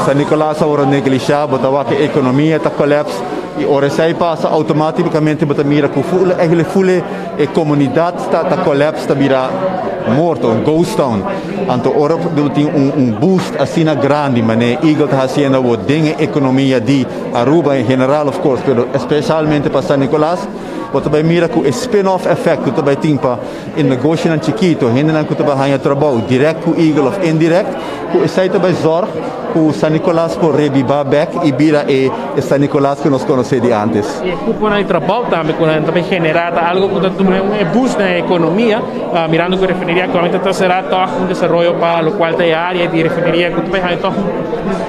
San Nicolas a worde neglisha, bo ta wak e economia ta collapse y ora esey pasa, automaticamente bo ta mira cu full, eigenlijk full e comunidad ta collapse, ta bira morto, un ghost town. Anto ora bo tin un boost asina grandi mane Eagle ta haciendo bo den e economia di Aruba en general, of course, pero especialmente pa San Nicolas, bo ta bay mira cu e spin-off effect cu ta bay tin pa e negoshonan chikito, hendenan cu ta bay haya trabou direct cu Eagle of indirect, cu esey ta bay zorg cu San Nicolas por rebiba bek y bira e San Nicolas cu nos conoce di antes. E cuponan di trabou tambe cu nan ta bay genera ta algo cu ta duna un boost na e economia, mirando cu refineria actualmente ta cera, toch un desaroyo pa locual ta e area di refineria cu ta bay haya toch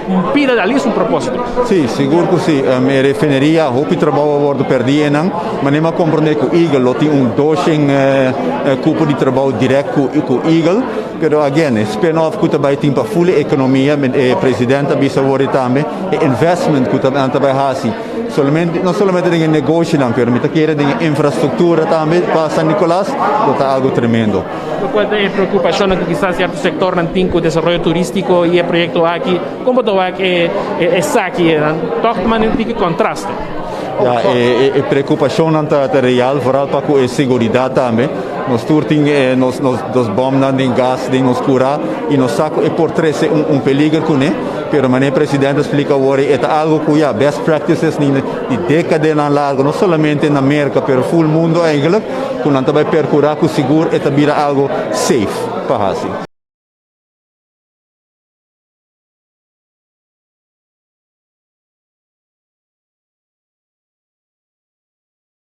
un pida di alis un proposito. Si, sigur cu si. E refineria, hopi trabou a wordo perdi einan, ma nem a comprende cu Eagle lo tin un 200 cupo di trabou direct cu Eagle, pero again, e spin-off cu ta bay tin pa full economia, e presidente a bisa awor tambe, e investment cu ta bay haci, solamente, no solamente den e negoshonan, pero mi ta kere den e infrastructura tambe pa San Nicolas, lo ta algo tremendo. Cual ta e preocupacion cu kisas cierto sector nan tin cu desaroyo turistico y e proyecto aki, con bo ta wak esaki, toch man un tiki contraste? Ja, e preocupacion ta real, vooral pa cu e seguridad tambe. Nos tur tin nos bomnan di gas den nos cura y nos sa cu e por trece un peliger cu ne, pero mane presidente explica awor, e ta algo cu ya best practices di decadanan largo, no solamente na America, pero full mundo eigenlijk, cu nan ta bay percura cu sigur e ta bira algo safe pa haci.